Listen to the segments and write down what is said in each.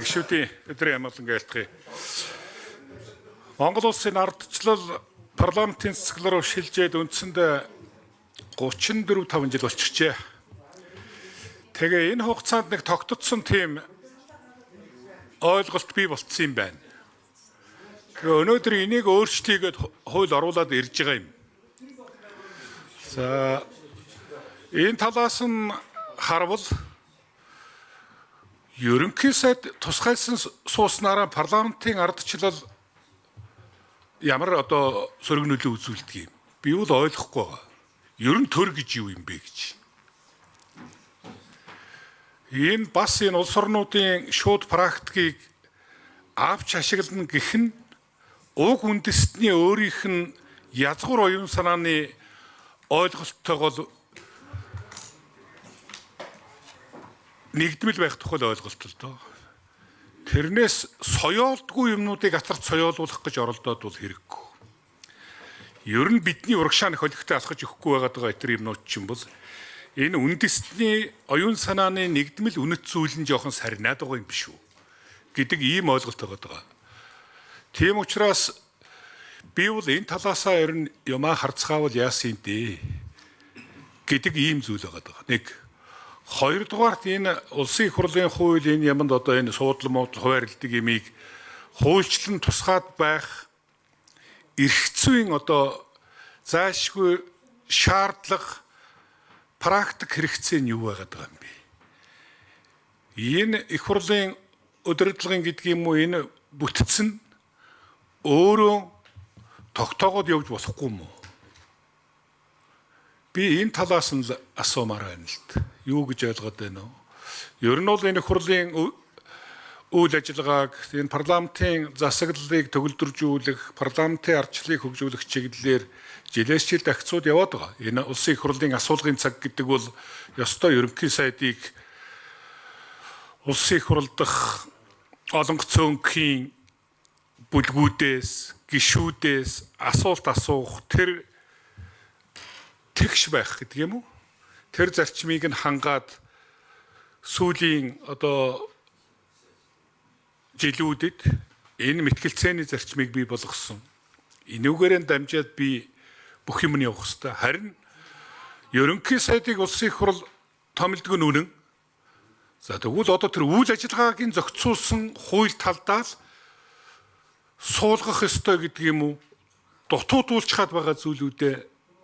Гишүүдийн өдрийн амгалан айлтгая. Монгол улсын ардчлал парламентын цэцэглэл рүү шилжээд үндсэндээ 34 5 жил болчихжээ. Тэгээ энэ хугацаанд нэг тогтцсон тийм ойлголт бий болцсон юм байна. Тэгээ өнөөдөр энийг өөрчлөйгээд хууль оруулаад ирж байгаа юм. За энэ талаас нь харвал ерөнхий сайд тусгайлсан сууснараа парламентын ардчлал ямар одоо сөрөг нөлөө үзүүлдэг юм. Би бол ойлгохгүй байгаа. Ер нь төр гэж юу юм бэ гэж. Энэ бас энэ улс орнуудын шууд практикийг авч ашиглана гэх нь уг үндэстний өөрийнх нь язгуур оюун санааны ойлголттойгоо нэгдмэл байх тухай ойлголт л доо. Тэрнээс соёолдгүй юмнуудыг асарч соёолуулах гэж оролдоод бол хэрэггүй. Ер нь бидний урагшаа нөх холигтой алхаж өгөхгүй байгаад байгаа тэр юмнууд чинь бол энэ үндэстний оюун санааны нэгдмэл үнэт зүйл нь жоохон сарнаад байгаа юм биш үү гэдэг ийм ойлголт байгаа. Тийм учраас би бол энэ талаасаа ер нь юмаа харцгаавал яасан юм дээ гэдэг ийм зүйл байгаа. Нэг. Хоёрдугаарт энэ улсын их хурлын хууль энэ яманд одоо энэ суудлан муудал хуваарлдаг юмыг хуульчлан тусгаад байх эрх зүйн одоо заашгүй шаардлага практик хэрэгцээ нь юу байгаад байгаа юм бэ? Энэ их хурлын удирдлагын гэдэг юм уу энэ бүтц нь өөрөө тогтоогоод явж болохгүй юм уу? Би энэ талаас нь л асуумаар байна л д. Юу гэж ойлгоод байна вэ? Ер нь бол энэ их хурлын үйл ажиллагааг энэ парламентын засаглалыг төгөлдржүүлэх, парламентын ардчлалыг хөгжүүлэх чиглэлээр жилээс жил ахицууд яваад байгаа. Энэ улсын их хурлын асуулгын цаг гэдэг бол ёстой ерөнхий сайдыг улсын их хурл дахь олон цөөнхийн бүлгүүдээс, гишүүдээс асуулт асуух тэр тэгш байх гэдэг юм уу? Тэр зарчмыг нь хангаад сүүлийн одоо жилүүдэд энэ мэтгэлцээний зарчмыг бий болгосон. Энүүгээр нь дамжаад би бүх юм нь явах хэвээр. Харин ерөнхий сайдыг улсын их хурл томилдог нь үнэн. За тэгвэл одоо тэр үйл ажиллагааг нь зохицуулсан хууль талдаа л суулгах ёстой гэдэг юм уу? Дутуудуулчихад байгаа зүйлүүдээ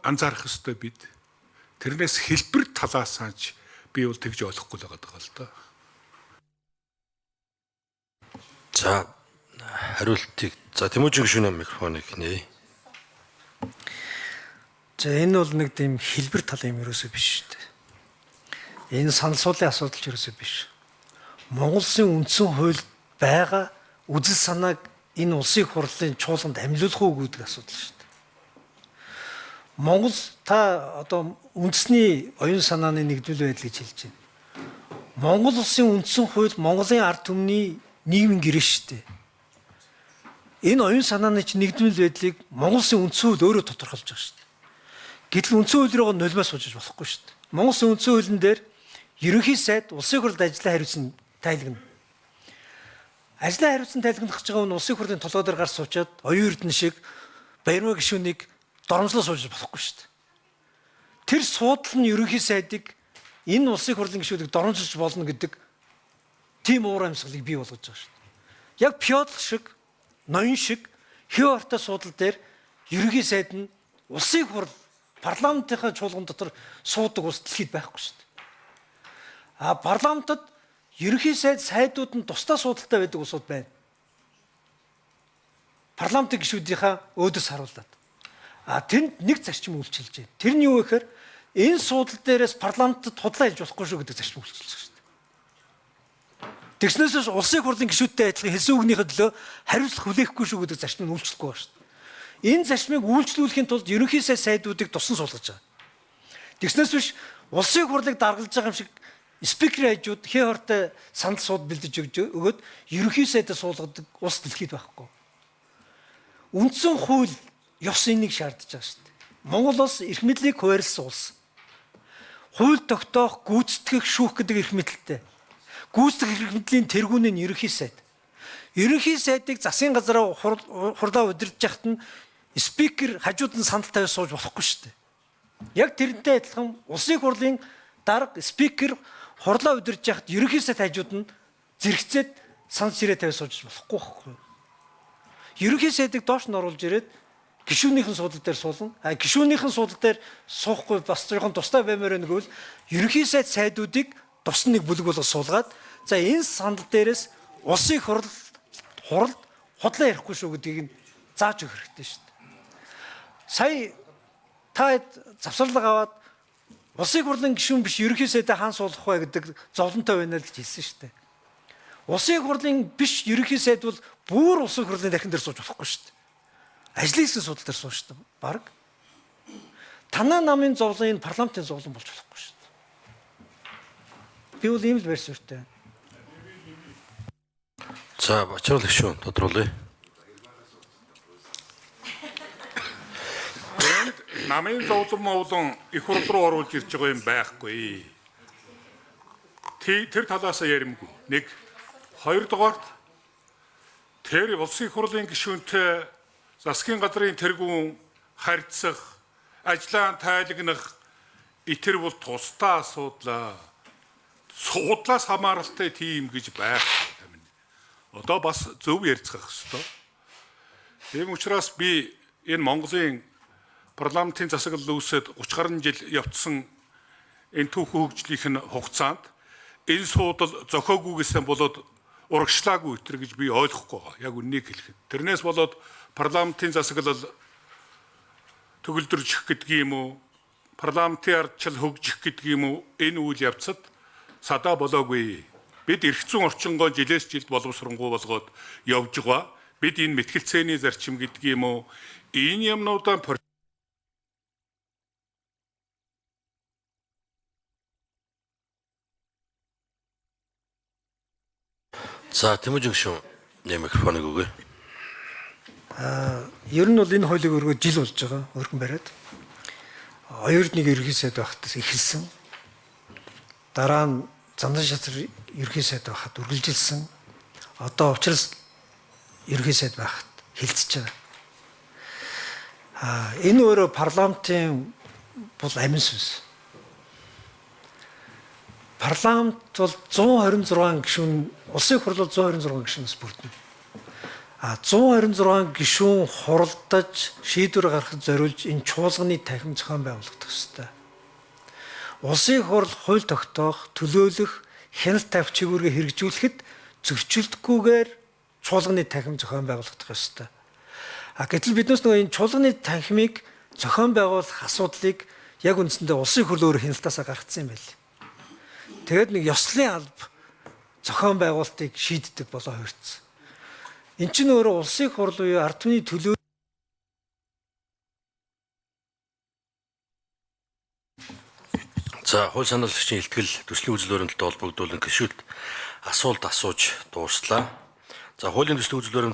анзаарах ёстой бид. Тэрнээс хэлбэр талаас нь би бол тэгж ойлгохгүй л байгаа л доо. За хариултыг за Тэмүүжин гишүүний микрофоныг нээе. За энэ бол нэг тийм хэлбэр талын юм ерөөсөө биш шүү дээ. Энэ санал суулын асуудал ч ерөөсөө биш. Монгол улсын үндсэн хуульд байгаа үзэл санааг энэ улсын их хурлын чуулганд амилуулах уу гэдэг асуудал шүү дээ. Монгол та одоо үндэсний оюун санааны нэгдвэл байдал гэж хэлж байна. Монгол улсын үндсэн хууль Монголын ард түмний нийгмийн гэрээ шүү дээ. Энэ оюун санааны чинь нэгдмэл байдлыг Монгол улсын үндсэн хууль өөрөө тодорхойлж байгаа шүү дээ. Гэтэл үндсэн хууль рүү нулимаа сууж болохгүй шүү дээ. Монгол улсын үндсэн хуулийн дээр ерөнхий сайд улсын хурлд ажиллаа хариуцсан тайлгна. Ажлаа хариуцсан тайлгнах гэж байгаа нь улсын хурлын толгой дээр гарч суучаад оюун эрдэнэ шиг Баярмаа гишүүнийг доромжлоо сууж болохгүй шүү дээ. Тэр суудал нь ерөнхий сайдыг энэ улсын хурлын гишүүдийг доромжилж болно гэдэг тийм уур амьсгалыг бий болгож байгаа шүү дээ. Яг Пётр шиг, ноён шиг хэв ортой суудал дээр ерөнхий сайд нь улсын хурл парламентынхаа чуулган дотор суудаг улс дэлхийд байхгүй шүү дээ. А парламентод ерөнхий сайд сайдууд нь тусдаа суудалтай байдаг улсууд байна. Парламентын гишүүдийнхаа өөдөөс харуулад. А тэнд нэг зарчим үйлчилж байна. Тэр нь юу вэ гэхээр энэ суудал дээрээс парламентод худлаа хэлж болохгүй шүү гэдэг зарчим үйлчилж байгаа шүү дээ. Тэгснээс улсын хурлын гишүүдтэй адилхан хэлсэн үгнийхээ төлөө хариуцлага хүлээхгүй шүү гэдэг зарчмыг үйлчлэхгүй байна шүү дээ. Энэ зарчмыг үйлчлүүлэхийн тулд ерөнхий сайд сайдуудыг тусан суулгаж байгаа. Тэгснээс биш улсын хурлыг даргалж байгаа юм шиг спикерийн хажууд хээ хортой сандал сууд бэлдэж өгч өгөөд ерөнхий сайдаа суулгадаг улс дэлхийд байхгүй. Үндсэн хууль ёс энийг шаардж байгаа шүү дээ. Монгол улс эрх мэдлийг хуваарлсан улс. Хууль тогтоох, гүйцэтгэх, шүүх гэдэг эрх мэдэлтэй. Гүйцэтгэх эрх мэдлийн тэргүүн нь ерөнхий сайд. Ерөнхий сайдыг засгийн газраа хурлаа удирдах яхад нь спикер хажууд нь сандал тавиад сууж болохгүй шүү дээ. Яг тэрнтэй адилхан улсын хурлын дарга спикер хурлаа удирдах яхад ерөнхий сайд хажууд нь зэрэгцээд санд ширээ тавиад сууж болохгүй байхгүй юу? Ерөнхий сайдыг доош нь оруулж ирээд гишүүнийхэн суудал дээр суулна. А гишүүнийхэн суудал дээр суухгүй бас жоохон тустай баймаар байна гэвэл ерөнхий сайд сайдуудыг тус нэг бүлэг болго суулгаад за энэ сандал дээрээс улсын хурал хуралд худлаа ярихгүй шүү гэдгийг нь зааж өгөх хэрэгтэй шүү дээ. Сая та завсарлага аваад улсын хурлын гишүүн биш ерөнхий сайдаа хаан суулгах вэ гэдэг зовлонтой байна л гэж хэлсэн шүү дээ. Улсын хурлын биш ерөнхий сайд бол бүр улсын хурлын дахин дээр сууж болохгүй шүү дээ. Ажлын хэсгийн суудал дээр сууж шүү дээ. Бараг. Танаа намын зовлон энэ парламентын зовлон болж болохгүй шүү дээ. Би бол ийм л байр суурьтай. За Бачаргал гишүүн тодруулъя. Энд намын зовлон мовлон их хурл руу оруулж ирж байгаа юм байхгүй. Тэр талаас яримгүй. Нэг, хоёрдугаарт тэр улсын хурлын гишүүнтэй засгийн газрын тэргүүн харьцах, ажлаа тайлагнах итэр бол тусдаа асуудлаа. Суудлаас хамааралтай тийм гэж байхгүй. Одоо бас зөв ярьцгаах ёстой. Тийм учраас би энэ Монголын парламентын засаглал үүсээд 30 гаруй жил явцсан энэ түүхэн хөгжлийнх нь хугацаанд энэ суудал зохиогүй гэсэн болоод урагшлаагүй өтер гэж би ойлгохгүй байгаа. Яг үннийг хэлэхэд. Тэрнээс болоод парламентын засаглал төгөлдрчих гэдэг юм уу? Парламентын ардчил хөгжих гэдэг юм уу? Энэ үйл явцад садаа болоогүй. Бид эрх зүйн орчингоо жилээс жилд боловсронгуй болгоод явж байгаа. Бид энэ мэтгэлцээний зарчим гэдэг юм уу? Энэ юмнуудаа За Тэмүүжин гишүүн микрофоныг өгье. Ер нь бол энэ хуулийг өргөө жил болж байгаа. Өргөн бариад. Оюурд нэг ерөнхий сайд байхад эхэлсэн. Дараа нь Зандан шатар ерөнхий сайд байхад үргэлжилсэн. Одоо Учрал ерөнхий сайд байхад хилцэж байгаа. Энэ өөрөө парламентын бол амин сүнс. Парламент бол 126 гишүүн, улсын хурл бол 126 гишүүнээс бүрдэнэ. 126 гишүүн хуралдаж шийдвэр гаргахад зориулж энэ чуулганы танхим зохион байгуулагдах ёстой. Улсын хурл хууль тогтоох, төлөөлөх, хяналт тавих чиглэлээр хэрэгжүүлэхэд зөрчилдөхгүйгээр чуулганы танхим зохион байгуулагдах ёстой. Гэтэл биднээс нөгөө энэ чуулганы танхимыг зохион байгуулах асуудлыг яг үндсэндээ улсын хурл өөрөө хяналтаасаа гаргацсан юм байл. Тэгээд нэг ёслолын алба зохион байгуулалтыг шийддэг болоо хувирцсан. Эн чинь өөрөө улсын хурл буюу ард түмний төлөө За хууль сануулагчийн илтгэл төслийн үзэл баримталтай холбогдуулан гишүүлт асуулт асууж дууслаа. За хуулийн төслийн үзэл баримт